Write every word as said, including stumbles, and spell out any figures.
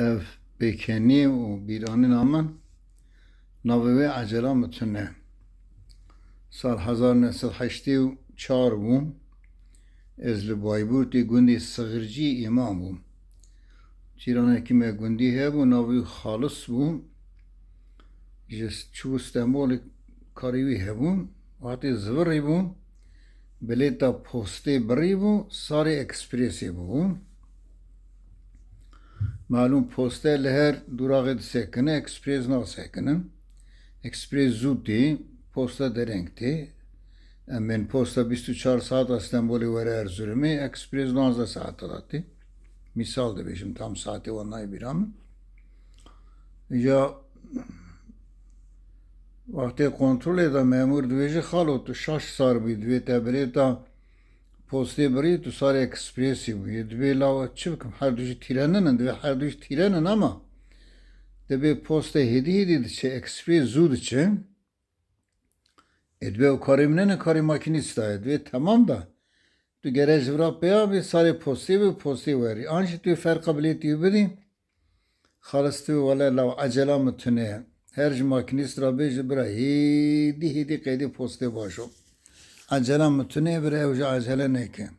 Ev pêkenî û bîranîna min navê wê ecela min tune. Sal hezar neh sed heştê û çar bû. Ez li Bayburtê gundê Sixircî îmam bûm. Cîranekî me gundî hebû, navê wî Xalis bû. Ji çûbû Stenbolê karê wî hebû. Wextê zivirî bû, bilêta postê birî bû, sarê ekspresê bû. Malûm poste li her dûraxê disekine, ekspres nasekine. Ekspres zû tê, posta dereng tê. Em bên posta bîst û çar saeta Stenbolê were Erzurumê, ekspres duwazdeh saeta de tê. Mîsal dibêjim, tam saetê wan nayê bîra min. Ya wextê kontrolê de memûr dibêje, xalo, tu şaş sar bûyî, divê te bilêta postê birî, tu sarê ekspresî bûyî. Divê lawa çi bikim, her du jî tîrenin in, divê her du jî tîrenin ama divê postê hêdî hêdî diçe, ekspres zû diçe. Ê divê ew karê min nene, karê makînîsta ye. Divê temam da. Tu gere ji vira pêya bî, sarê postê bî, postê werî. An jî tu ferqa bilêtî wî bidî. Xalis tu wele law ecela min tune ye. Her ji makînîst re bêje bira hêdî hêdî qeydê postê bajo. Ecela min tune ye, bira ew jî ecele neke.